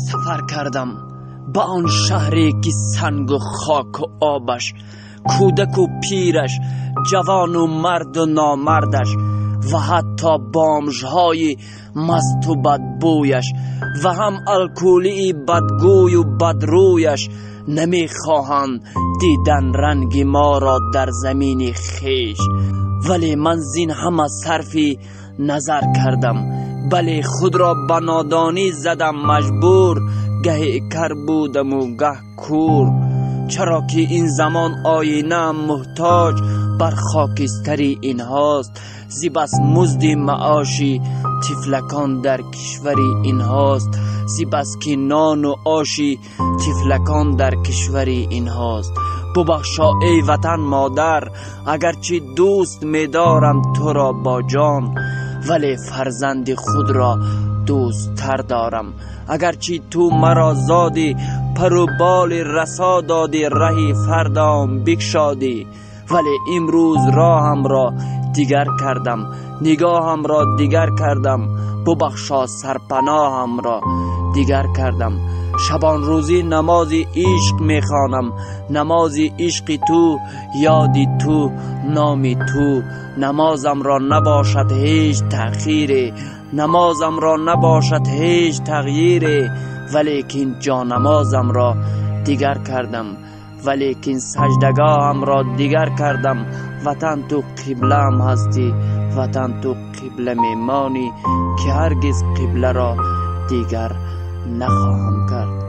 Сафар кардам ба он шаҳре ки сангу хоку обаш, кӯдаку пираш, ҷавону марду номардаш ва ҳатто бомжҳои масту бадбӯяш ва ҳам алкӯлии бадгӯю бадрӯяш намехоҳанд дидан ранги моро дар замини хеш. Вале ман зин ҳама сарфи назар кардам, бале худро ба нодонӣ задам маҷбур, гаҳе кар будаму гаҳ кӯр. Чаро ки ин замон оинаам муҳтоҷ бар хокистари инҳост, зи бас музди маоши тифлакон дар кишвари инҳост, зи бас ки нону оши тифлакон дар кишвари инҳост. Бубахшо эй ватан модар, агарчи дӯст медорам туро бо ҷон, вале фарзанди худро дӯсттар дорам. Агарчи ту маро зодӣ, пару боли расо додӣ, раҳи фардом бикшодӣ, вале имрӯз роҳамро дигар кардам, нигоҳамро дигар кардам, бубахшо сарпаноҳамро дигар кардам. Шабонрӯзӣ намози ишқ мехонам, намози ишқи ту, ёди ту, номи ту. Намозамро набошад ҳеҷ таъхире, намозамро набошад ҳеҷ тағйире, валекин ҷонамозамро дигар кардам, валекин саҷдагоҳамро дигар кардам. Ватан ту қиблаам ҳастӣ, ватан ту қибла мемонӣ, ки ҳаргиз қибларо дигар нахоҳам кард.